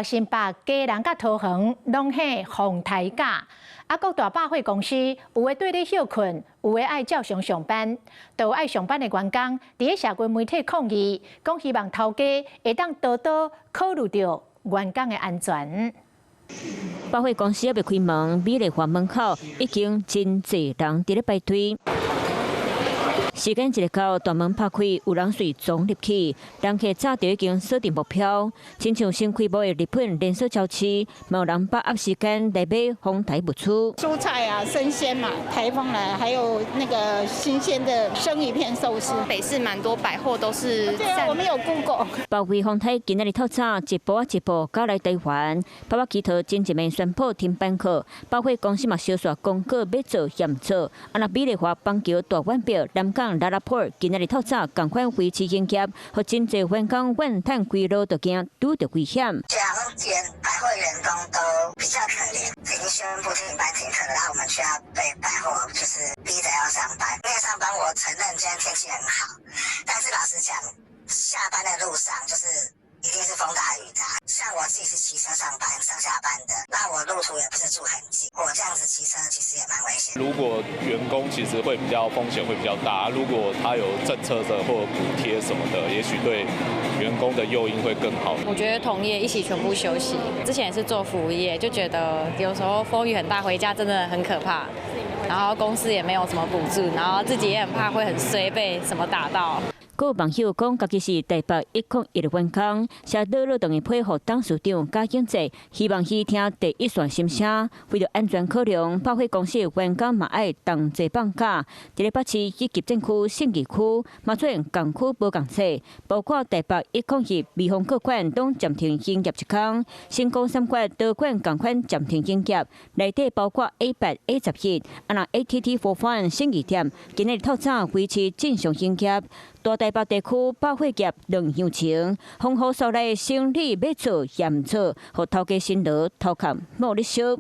新北、基隆佮桃園攏起風颱假，啊，各大百貨公司有的綴咧歇睏，有的愛照常上班，都有愛上班的員工佇咧社群媒體抗議，講希望頭家會當多多考慮著員工的安全。百貨公司猶未開門，美麗華門口已經真濟人佇咧排隊。時間一到，大門拍開，有人隨衝入去，人客早就已經鎖定目標。親像新開幕的日本連鎖超市，嘛有人把握時間來買風颱物資。蔬菜啊，生鮮嘛，颱風來，還有那個新鮮的生魚片壽司。北市蠻多百貨都是。對啊，我們有 Google。包圍風颱今仔日透早一步一步趕來台灣，爸爸祈禱真一面宣布停班課，百貨公司嘛相紲公告欲做驗做。啊，若美麗華邦橋大遠百南港LaLaport今仔日透早仝款維持營業，予真濟員工怨嘆規路都驚拄著危險。這兩間百貨員工都比較可憐，已經宣布停班停課了，然後我們卻要被百貨就是逼着要上班。因為上班我承認今天天氣很好，但是老實講，下班的路上就是一定是風大雨大。像我自己是騎車上班上下班的，那我路途也不是住很近，我這樣子騎車其實也蠻危險。如果員工其實會比較風險會比較大，如果他有政策的或補貼什麼的，也許對員工的誘因會更好。我覺得同業一起全部休息。之前也是做服務業，就覺得有時候風雨很大，回家真的很可怕。然後公司也沒有什麼補助，然後自己也很怕會很衰被什麼打到。閣有網友講，家己是台北101的員工，寫落落長的批予董事長賈景澤，希望伊聽第一線心聲。為著安全考量，百貨公司的員工嘛愛同齊放假。佇咧北市以及戰區、信義區，嘛出現工區無仝冊，包括台北101美豐各館攏暫停營業一工，成功三館多館仝款暫停營業，內底包括 A8、A11，啊若 ATT for Fun 信義店，今仔日透早維持正常營業。大台北地區百貨業亂香情，風雨紲來生理欲做嫌做，予頭家辛勞頭殼冒咧燒。